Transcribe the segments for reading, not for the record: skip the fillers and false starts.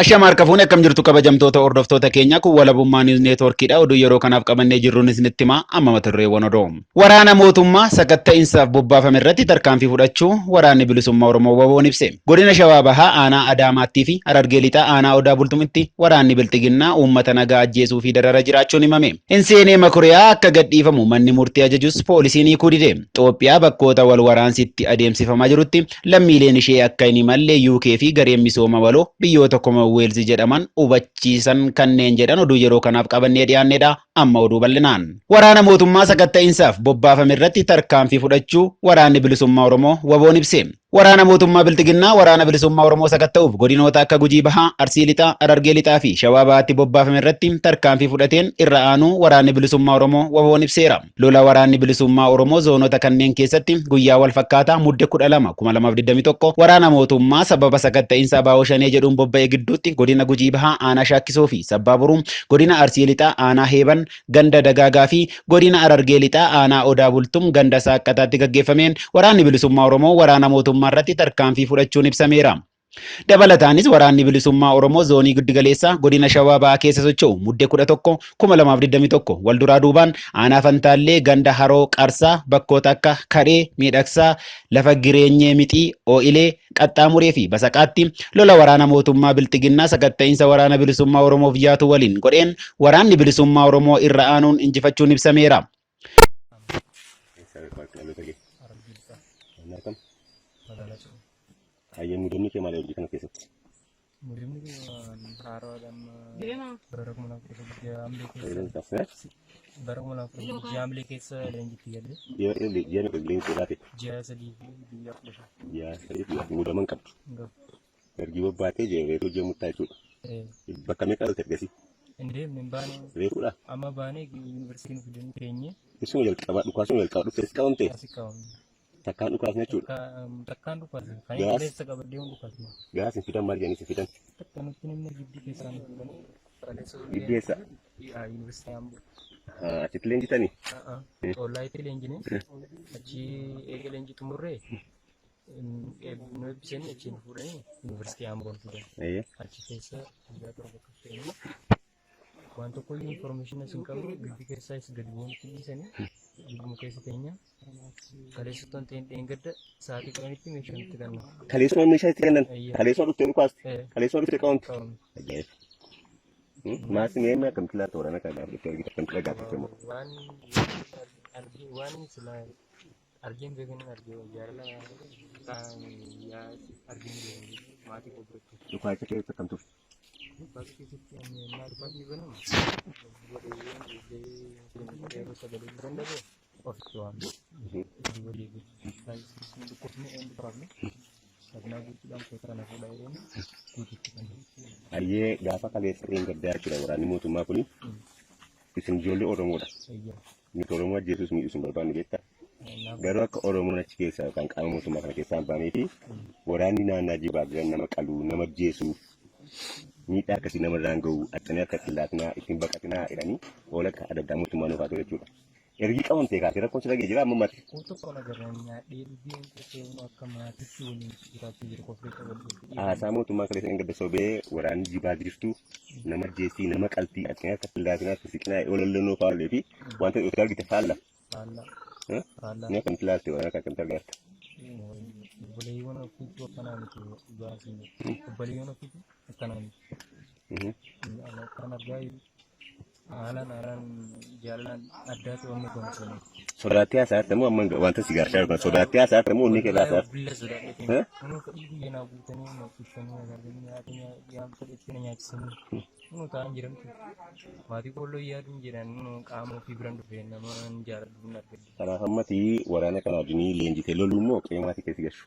Ashama harka fuune akkam jirtu kabajamtoota hordoftoota keenya kun walabummaa niwus neetwoorkiidha. Oduu yeroo kanaaf qabannee jirruun isinitti himaa amma mata dureewwan oduu. Waraana mootummaa sakatta'insaaf bobbaafame irratti tarkaanfii fudhachuu waraanni bilisummaa Oromoo WBOn ibse. Godina Shawaa Bahaa aanaa Adaamaattii fi Harargee Lixaa aanaa Odaa Bultumitti waraanni Bilxiginnaa uummata nagaa ajjeesuu fi darara jiraachuun himame. Hinseenee Makuriyaa akka gadhiifamu manni murtii ajajus poolisiin hiikuu dide. Xoophiyaa bakkoota wal waraansi itti adeemsifamaa jirutti lammiileen ishee akka hin imalle UK fi gareen misooma waloo biyyoota Commonwealth jedhaman hubachiisan kanneen jedhan oduu yeroo kanaaf qabannee dhiyaannedha. Amma oduu bal'inaan. Waraana mootummaa sakatta'insaaf bobbaafame irratti tarkaanfii fudhachuu Waraanni Bilisummaa Oromoo WBOn ibse. Waraana mootummaa Bilxiginnaa Waraana Bilisummaa Oromoo sakatta'uuf godinoota akka Gujii Bahaa, Arsii Lixaa, Harargee Lixaa fi Shawaa Bahaatti bobbaafame irratti tarkaanfii fudhateen irra aanuu Waraanni Bilisummaa Oromoo WBOn ibseera. Lola Waraanni Bilisummaa Oromoo zoonota kanneen keessatti guyyaa wal fakkaataa Mudde 12, 2021 waraana mootummaa sababa sakatta'insa ABO Shanee jedhuun bobba'e gidduutti godina Gujii Bahaa aanaa Shaakkisoo fi Sabbaa Boruu, godina Arsii Lixaa aanaa Heeban ganda Dagaagaa fi godina Harargee Lixaa aanaa Odaa Bultum ganda Saaqqataatti gaggeeffameen Waraanni Bilisummaa Oromoo waraana mootummaa irratti tarkaanfii fudhachuun ibsameera. Dabalataanis Waraanni Bilisummaa Oromoo Zoonii Giddugaleessaa Godina Shawaa Bahaa keessa socho'u Mudde 11, 2021 walduraa duubaan Aanaa Fantaallee ganda Haroo Qarsaa bakkoota akka Kadhee, Miidhagsaa, Lafa Gireenyee Mixii, Oo'ilee, Qaxxaamuree fi Basaqaatti lola waraana mootummaa Bilxiginnaa sakatta'iinsa Waraana Bilisummaa Oromoof yaatu waliin godheen Waraanni Bilisummaa Oromoo irra aanuun injifachuun ibsameera. Hayyee muudamni kee maali hojii kana keessatti? Muudamni kee haaraadha amma bara 2013 ji'a Haamlee keessa bara 2013 ji'a Haamlee keessa leenjitti galle. Ji'a ji'a meeqa leenjii laate? Ji'a 3 fi guyyaa 15. Ji'a 3 fi muudaman qabdu. Ergii bobbaatee ji'a reefuu ji'a murtaa jechuudha. Bakka meeqa dhalte ergasii? Hin deemne hin baane. Reefuudha? Amma baanee yuunivarsiitii nu fidanii teenye. Isuma jalqabaa dhukaasuma jalqabaa dhuftee qabamte? Asi qabamne. Takkaan dhukaasne jechuudha. Takkaan dhukaasne. Kan Gaas. qilleessa qabadhee hun dhukaasne. Gaas hin fidan maal jedhanii si fidan? Takka nutti namni gibbii keessaa nu fuudhanii. Gibbii eessa? Yuunivarsiitii Amboo. Achitti leenjitanii? Xoollaayitti leenjine. Achi eega leenjii xumurree nu eebbisanii achi nu fuudhanii yuunivarsiitii Amboo nu fidan. Achi keessa guyyaa 7 akka turre. Waan tokko iyyuu information as hin qabnu gibbii keessaa is gadi bu'uun dhiisanii gibbuma keessa teenya. Kaleessa otoo hin ta'in dheengadda sa'aatii 10tti meeshaa nutti kennan. Kaleessuma meeshaa itti kennan. Eeyyee. Kaleessuma dhuftee dhukaaste. Eh. Kaleessuma dhuftee qabamte. Qabamte. Ajaa'iba. Maasi mee inni akkamitti laata waraana kana gaafa dhuftee argite akkamitti dhagaafte immoo. Waan argee waan silaa argeen beekanii argee jaalala yaa argeen beekanii maatii koo biratti. Dhukaasa keessa akkam turte? Dhukaasa keessatti ani ennaa dhukaasni banamu godheewwan eegee yeroo sagalee biran dhaga'u ofitti waamne. Duuba deebi'e. Dhukkubni een dhukaafne sagnaa guutuudhaan kootaa na fuudhaa jedheen guututti kan. Hayyee gaafa kaleessa dheengaddaa jechuudha waraanni mootummaa kuni isin ijoollee Oromoodha. Nuti Oromoo ajjeesuus miidhuus hin barbaannu beektaa. Garuu akka Oromoon achi keessaa yookaan qaama mootummaa kana keessaa hin baanee fi waraanni naannaa jibaa jiran nama qaluu, nama ajjeesuu, miidhaa akkasii namarraan ga'uu, attanii akka ittiin laatinaa, ittiin baqatinaa jedhanii oola akka adda addaa mootummaa nuuf haa ta'u jechuudha. Ergii qabamtee kaasee rakkoon sirra ga'ee jira amma ammaatti. Rakkoo tokko nagarraan nyaadhee dhugeen qufee akka maatiitti waliin jiraachuu jiru qofee qabadhu. Haasaa mootummaa kaleessa hin gadda sobee waraanni jibaa jirtu nama ajjeesii nama qaltii attanii akka ittiin laatinaa itti siqinaa ololloonoo faallee fi wanta dhuftee argite faalla. Faallaa. Eh? Faallaa. Ni akkamitti ilaalte waan akka akkamitti argatta? Obboleeyyiiwwan ofiitu akkanaa miti dhugaa siin jedhu. Obboleeyyiiwwan ofiitu akkanaa miti. Ani akkan argaa jiru haalaan haalaan jaalalaan addaatu onnee koo na seenee. Sodaattee haasa'atta moo amma wanta si gaarsaa jiru kana sodaattee haasa'atta moo onnee kee irraa haasa'atta? Billa sodaadhee Eh? Kunoo fedhii biyya naa guutanii na uffisanii na gargaaranii nyaata nyaata fedhetti na nyaachisanii. Kunoo taa'an jiramtu. Maatii koolloo yaaduun jedhan qaama ofii biran dhufe nama hin jaaladhu hin argadhe. Kanaaf ammati waraana kana wajjin leenjitee loluu immoo qe'ee maatii keessa gashu.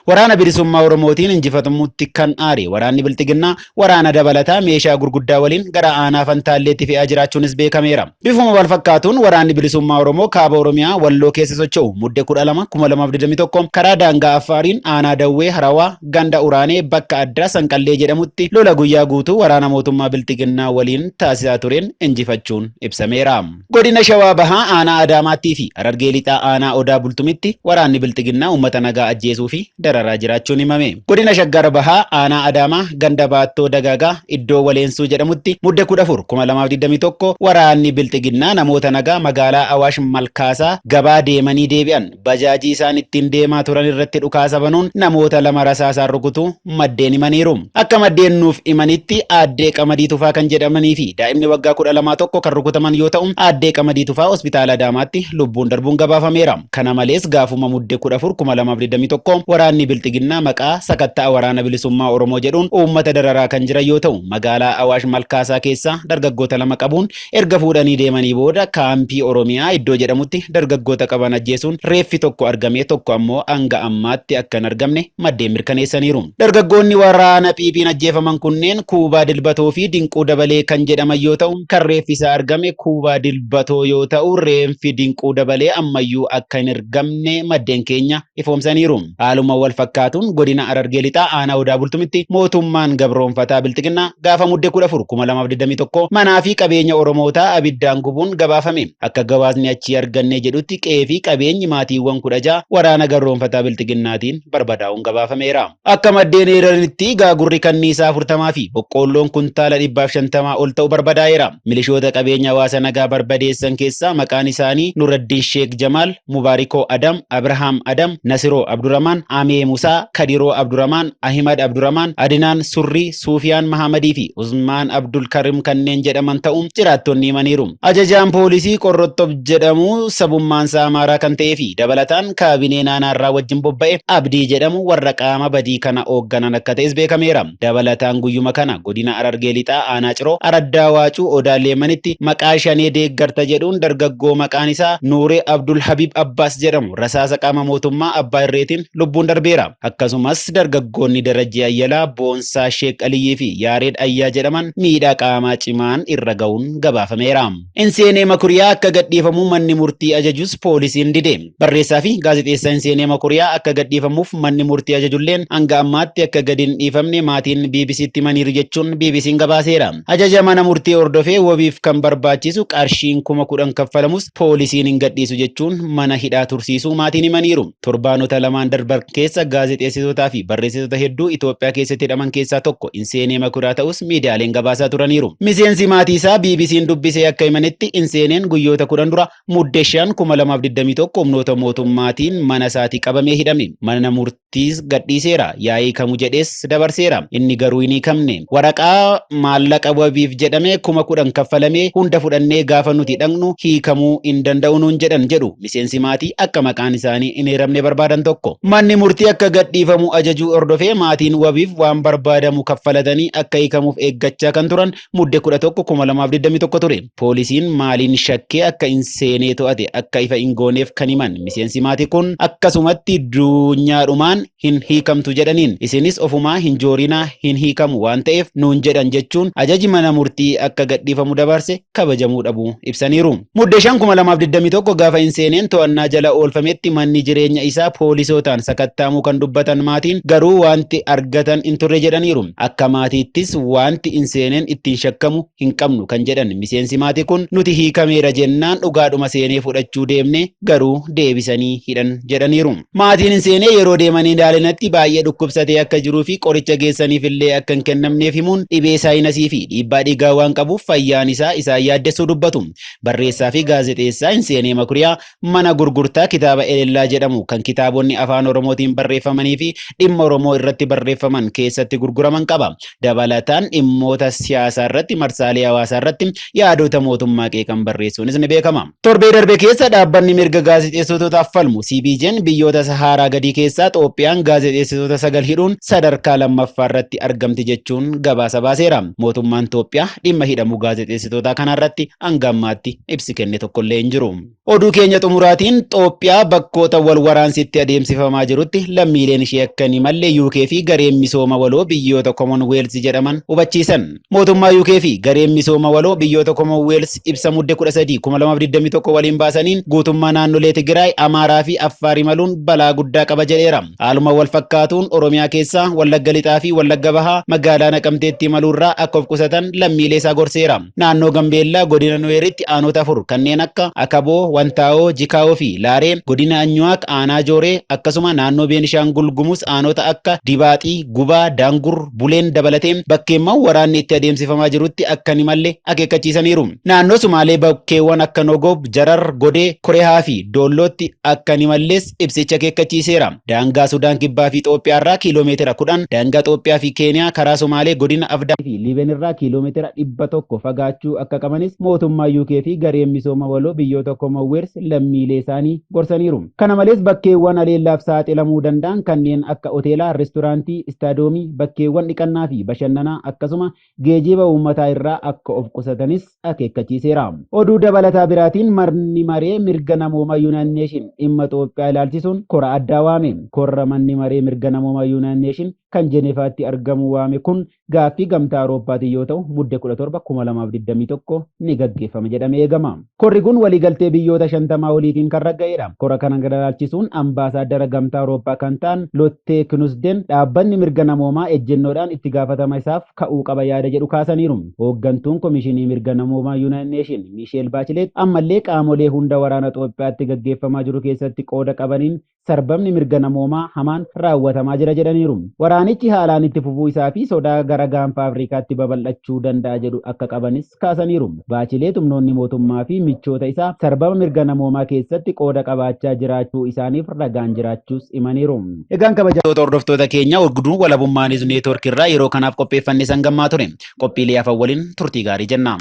Waraana Bilisummaa Oromootiin injifatamutti kan aare waraanni Bilxiginnaa waraana dabalataa meeshaa gurguddaa waliin gara aanaa Fantaalleetti fe'aa jiraachuunis beekameera. Bifuma wal fakkaatuun waraanni Bilisummaa Oromoo kaaba Oromiyaa Walloo keessa socho'u Mudde 12, 2021 karaa daangaa Affaariin aanaa Dawwee Harawaa ganda Uraanee bakka addaa Sanqallee jedhamutti lola guyyaa guutuu waraana mootummaa Bilxiginnaa waliin taasisaa tureen injifachuun ibsameera. Godina Shawaa Bahaa aanaa Adaamaattii fi Harargee Lixaa aanaa Odaa Bultumitti waraanni Bilxiginnaa uummata nagaa nagaa ajjeesuu fi dararaa jiraachuun himame. Godina Shaggar Bahaa aanaa Adaamaa ganda Baattoo Dagaagaa iddoo Waleensuu jedhamutti Mudde 14, 2021 waraanni Bilxiginnaa namoota nagaa magaalaa Awaash Malkaasaa gabaa deemanii deebi'an bajaajii isaan ittiin deemaa turan irratti dhukaasa banuun namoota 2 rasaasaan rukutuu maddeen himaniiru. Akka maddeen nuuf himanitti Aaddee Qamadii Tufaa kan jedhamanii fi daa'imni waggaa 12 tokko kan rukutaman yoo ta'u, Aaddee Qamadii Tufaa hospitaala Adaamaatti lubbuun darbuun gabaafameera. Kana malees gaafuma Mudde 14, 2021 waraanni Bilxiginnaa maqaa sakatta'a Waraana Bilisummaa Oromoo jedhuun uummata dararaa kan jiran yoo ta'u, magaalaa Awaash Malkaasaa keessaa dargaggoota 2 qabuun erga fuudhanii deemanii booda kaampii Oromiyaa iddoo jedhamutti dargaggoota qaban ajjeesuun reeffi tokko argamee tokko ammoo hanga ammaatti akka hin argamne maddeen mirkaneessaniiru. Dargaggoonni waraana PP'n ajjeefaman kunneen Kuubaa Dilbatoo fi Dinquu Dabalee kan jedhaman yoo ta'u, kan reeffi isaa argame Kuubaa Dilbatoo yoo ta'u, reenfi Dinquu Dabalee ammayyuu akka hin argamne maddeen keenya ifoomsaniiru. Haaluma wal fakkaatuun godina Harargee Lixaa aanaa Odaa Bultumitti mootummaan gabroomfataa Bilxiginnaa gaafa Mudde 14, 2021 manaa fi qabeenya Oromootaa abiddaan gubuun gabaafame. Akka gabaasni achii arganne jedhutti qe'ee fi qabeenyi maatiiwwan 16 waraana gabroomfataa Bilxiginnaatiin barbadaa'uun gabaafameera. Akka maddeen eeranitti gaagurri kanniisaa 40 fi boqqoolloon kuntaala 150 ol ta'u barbadaa'eera. Milishoota qabeenya hawaasa nagaa barbadeessan keessaa maqaan isaanii Nuraddiin Sheek Jamaal, Mubaarikoo Adam, Abrahaam Adam, Nasiroo Abduramaan, Amee Musaa, Kadiroo Abduramaan, Ahimad Abduramaan, Adinaan Surrii, Suufiyaan Mahamadii fi Usmaan Abdul Karim kanneen jedhaman ta'uu jiraattonni himaniiru. Ajajaan poolisii Qorroxxob jedhamu sabummaansaa Amaaraa kan ta'ee fi dabalataan kaabinee naanaarraa wajjin bobba'e Abdii jedhamu warra qaama badii kana oogganan akka ta'es beekameera. Dabalataan guyyuma kana godina Harargee Lixaa aanaa Ciroo araddaa Waacuu Odaa Leemanitti maqaa Shanee deeggarta jedhuun dargaggoo maqaan isaa Nuuree Abdul Habiib Abbaas jedhamu rasaasa qaama mootummaa abbaa irreetiin lubbuun darbeera. Akkasumas dargaggoonni Darajjee Ayyalaa, Boonsaa Sheek Aliyyii fi Yaareed Ayyaa jedhaman miidhaa qaamaa cimaan irra ga'uun gabaafameera. Inseenee Makuriyaa akka gadhiifamu manni murtii ajajus poolisiin dide. Barreessaa fi gaazexeessaa Inseenee Makuriyaa akka gadhiifamuuf manni murtii ajajulleen hanga ammaatti akka gadi hin dhiifamne maatiin BBCtti himaniiru jechuun BBCn gabaaseera. Ajaja mana murtii hordofee wabiif kan barbaachisu qarshiin 10,000 kaffalamus poolisiin hin gadhiisu jechuun mana hidhaa tursiisuu maatiin himaniiru. Torbaanota lamaan darban keessa gaazexeessitootaa fi barreessitoota hedduu Itoophiyaa keessatti hidhaman keessaa tokko Inseenee Makuraa ta'us miidiyaaleen gabaasaa turaniiru. Miseensi maatii isaa BBC'n dubbise akka himanitti Inseeneen guyyoota 10 dura Mudde 5, 2021 humnoota mootummaatiin mana isaatii qabamee hidhame. Mana murtiis gadhiiseera. Yaa hiikamu jedhees dabarseera. Inni garuu hin hiikamne. Waraqaa maallaqa wabiif jedhame 10,000 kaffalamee hunda fudhannee gaafa nuti dhaqnu hiikamuu hin danda'u nuun jedhan jedhu miseensi maatii akka maqaan isaanii hin eeramne barbaadan tokko. Manni murtii akka gadhiifamu ajajuu hordofee maatiin wabiif waan barbaadamu kaffalatanii akka hiikamuuf eeggachaa kan turan Mudde 11, 2021 ture. Poolisiin maaliin shakkee akka hin seenee to'ate akka ifa hin gooneef kan himan miseensi maatii kun akkasumatti duunyaadhumaan hin hiikamtu jedhaniin isinis ofumaa hin joorinaa hin hiikamu waan ta'eef nuun jedhan jechuun ajaji mana murtii akka gadhiifamu dabarse kabajamuu dhabuu ibsaniiru. Mudde 5, 2021 gaafa hin seeneen to'annaa jala oolfametti manni jireenya isaa poolisootaan sakattaamuu kan dubbatan maatiin garuu wanti argatan hin turre jedhaniiru. Akka maatiittis wanti hin seeneen ittiin shakkamu hin qabnu kan jedhan miseensi maatii kun nuti hiikameera jennaan dhugaadhuma seenee fudhachuu deemne garuu deebisanii hidhan jedhaniiru. Maatiin hin seenee yeroo deemanii ilaalanatti baay'ee dhukkubsatee akka jiruu fi qoricha geessaniif illee akka hin kennamneef himuun dhibee saayinasii fi dhiibbaa dhiigaa waan qabuuf fayyaan isaa isaan yaaddessuu dubbatu. Barreessaa fi gaazexeessaa Hinseenee Makuriyaa mana gurgurtaa kitaaba Elellaa jedhamu kan kitaabonni afaan Oromootiin barreeffamanii fi dhimma Oromoo irratti barreeffaman keessatti gurguraman qaba. Dabalataan dhimmoota siyaasaa irratti marsaalee hawaasaa irratti yaadota mootummaa qeeqan barreessuunis ni beekama. Torbee darbe keessa dhaabbanni mirga gaazexeessitootaaf falmu CPJn biyyoota Sahaaraa gadii keessaa Xoophiyaan gaazexeessitoota 9 hidhuun sadarkaa lammaffaa irratti argamti jechuun gabaasa baaseera. Mootummaan Toophiyaa dhimma hidhamuu gaazexeessitootaa kanarratti hanga ammaatti ibsi kenne tokkollee hin jiru. Oduu keenya xumuraatiin Xoophiyaa bakkoota wal waraansi itti adeemsifamaa jirutti lammiileen ishee akka hin imalle UK fi gareen misooma waloo biyyoota Commonwealth jedhaman hubachiisan. Mootummaa UK fi gareen misooma waloo biyyoota Commonwealth ibsa Mudde 13, 2021 waliin baasaniin guutummaa naannolee Tigraay, Amaaraa fi Affaar imaluun balaa guddaa qaba jedheera. Haaluma wal fakkaatuun Oromiyaa keessaa Wallagga Lixaa fi Wallagga Bahaa magaalaa Naqamteetti imaluurraa akka of qusatan lammiilee isaa gorseera. Naannoo Gambeellaa godina Nuweeritti aanota 4 kanneen akka Akaboo, Wantaawoo, Jikaawoo fi Laaree, godina Anyuwaak aanaa Jooree, Akkasuma naannoo Beenishaangul Gumuz aanota akka Dibaaxii, Gubaa, Daangur, Buleen dabalatee bakkeewwan waraanni itti adeemsifamaa jirutti akka hin imalle akeekkachiisaniiru. Naannoo Sumaalee bakkeewwan akka Nogob, Jarar, Godee, Korehaa fi Doollootti akka hin imalles ibsichi akeekkachiiseera. Daangaa Sudaan Kibbaa fi Xoophiyaa irraa kiiloomeetira 10, daangaa Xoophiyaa fi Keeniyaa karaa Somaalee godina Afdaa fi Liiben irraa kiiloomeetira 100 fagaachuu akka qabanis mootummaa UK fi gareen misooma waloo biyyoota Commonwealth lammiilee isaanii gorsaniiru. Kana malees bakkeewwan haleellaaf saaxilamuu danda'an kanneen akka hoteelaa, restoraantii, istaadoomii, bakkeewwan dhiqannaa fi bashannanaa akkasuma geejiba uummataa irraa akka of qusatanis akeekkachiiseera. Oduu dabalataa biraatiin manni maree mirga namoomaa Yuunaayitid Neeshin dhimma Xoophiyaa ilaalchisuun kora addaa waame. Korra manni maree mirga namoomaa Yuunaayitid Neeshin kan Jenevaatti argamu waame kun gaaffii Gamtaa Awurooppaatiin yoo ta'u Mudde 17, 2021 ni gaggeeffama jedhamee eegama. Korri kun waliigaltee biyyoota 50 oliitiin kan ragga'edha. Kora kana ilaalchisuun ambaasaaddara Gamtaa Awurooppaa kan ta'an Lottee Knusden dhaabbanni mirga namoomaa ejjennoodhaan itti gaafatama isaaf ka'uu qaba yaada jedhu kaasaniiru. Hooggantuun Komishinii Mirga Namoomaa Yuunaayitid Neeshin Miisheel Baachileet ammallee qaamolee hunda waraana Xoophiyaatti gaggeeffamaa jiru keessatti qooda qabaniin sarbamni mirga namoomaa hamaan raawwatamaa jira jedhaniiru. Waraanichi haalaan itti fufuu isaa fi sodaa gara gaanfa Afrikaatti babal'achuu danda'a jedhu akka qabanis kaasaniiru. Baachileet humnoonni mootummaa fi michoota isaa sarbama mirga namoomaa keessatti qooda qabaachaa jiraachuu isaaniif ragaan jiraachuus himaniiru. Egaan kabajamtoota hordoftoota keenya oduu Walabummaa Niiz Neetwoork irraa yeroo kanaaf qopheeffanne sangammaa ture. Qophiilee hafan waliin turtii gaarii jenna.